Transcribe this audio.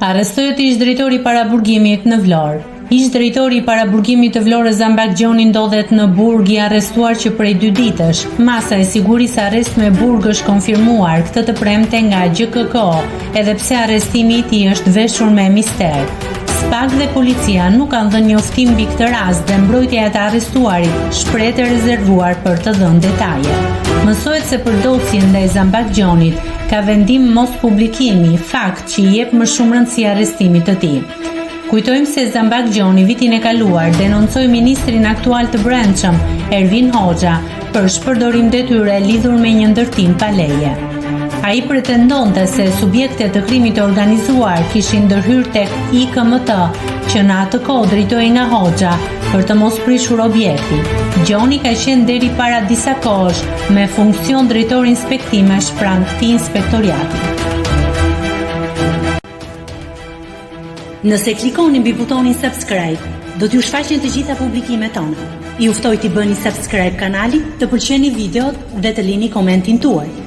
Arrestohet ish-drejtori i paraburgimit në Vlorë. Ish-drejtori i paraburgimit të Vlorës Zambak Gjoni ndodhet në burg i arrestuar që prej dy ditësh. Masa e sigurisë arrest me burg është konfirmuar këtë të premte nga GJKKO, edhe pse arrestimi i tij është veshur me mister. Spak dhe policia nuk kanë dhënë njoftim mbi këtë rast dhe mbrojtja e të arrestuarit shprehet e rezervuar për të dhënë detaje. Mësohet se për dosjen ndaj Zambak Gjonit ka vendim mospublikimi, fakt që i jep më shumë rëndësi arrestimit të tij. Kujtojmë se Zambak Gjoni vitin e kaluar denoncoi ministrin aktual të Brendshëm, Ervin Hoxha, për shpërdorim detyre lidhur me një ndërtim pa leje. Ai pretendonte se subjekte të krimit të organizuar kishin ndërhyrë tek IKMT, që në atë kohë drejtohej nga Hoxha, për të mos prishur objektin. Gjoni ka qenë deri para disa kohësh me funksion drejtor inspektimesh pranë këtij inspektoriati. Nëse klikoni mbi butonin subscribe, do t'ju shfaqen të gjitha publikimet tona. Ju ftoj t'i bëni subscribe kanalit, të pëlqeni videot dhe të lini komentin tuaj.